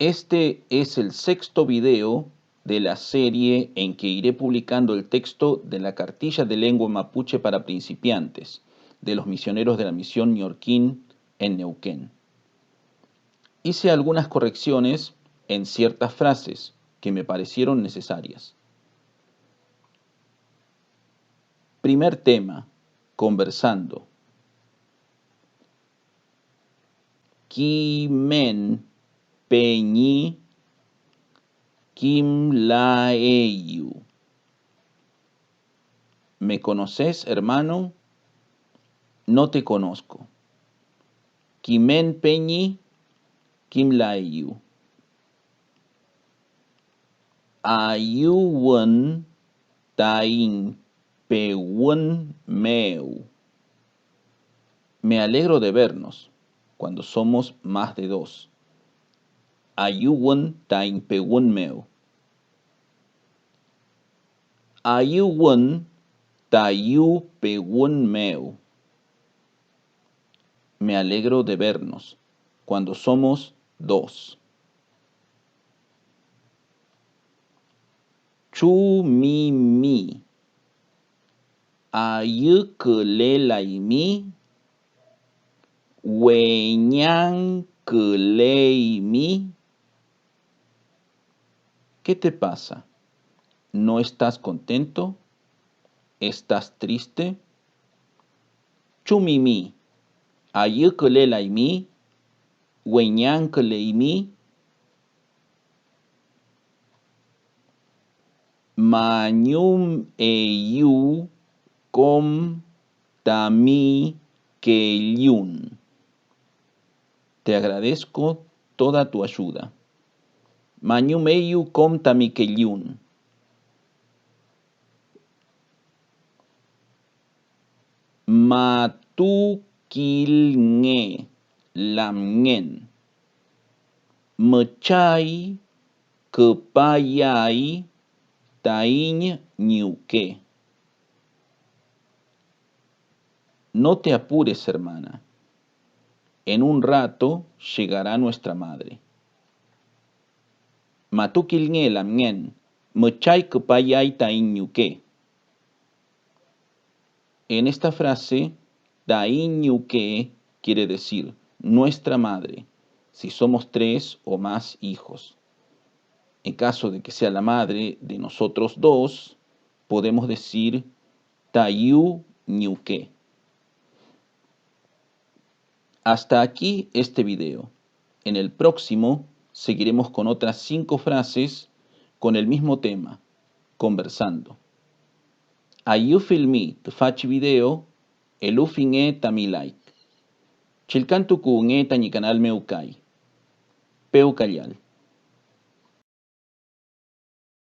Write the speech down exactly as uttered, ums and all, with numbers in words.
Este es el sexto video de la serie en que iré publicando el texto de la cartilla de lengua mapuche para principiantes de los misioneros de la misión Ñorquín en Neuquén. Hice algunas correcciones en ciertas frases que me parecieron necesarias. Primer tema, conversando. Kimen, peñi, kimlaeyu. ¿Me conoces, hermano? No te conozco. Kimen, peñi, kimlaeyu. Ayüwün taiñ pewün mew. Me alegro de vernos cuando somos más de dos. Ayüwün taiñ pewün mew. Ayüwün tayu pewün mew. Me alegro de vernos cuando somos dos. Chumimi. Ayükülelaymi, weñangküleymi. ¿Qué te pasa? ¿No estás contento? ¿Estás triste? Chumimi, ayükülelaymi, weñangküleymi. Mañum eyu kom tami kellun. Te agradezco toda tu ayuda. Mañum eyu kom tami kellun. Matukilnge lamngen. Müchay küpayay taiñ ñuke. No te apures, hermana. En un rato llegará nuestra madre. Matukilnge lamngen, müchay küpayay taiñ ñuke. En esta frase, taiñ ñuke quiere decir nuestra madre, si somos tres o más hijos. En caso de que sea la madre de nosotros dos, podemos decir tayu ñuke. Hasta aquí este video. En el próximo seguiremos con otras cinco frases con el mismo tema, conversando. Ayüfilmi tüfachi video, elufinge tami like. Chillkantukuwünge tañi kanal mew kay. Pewkallal.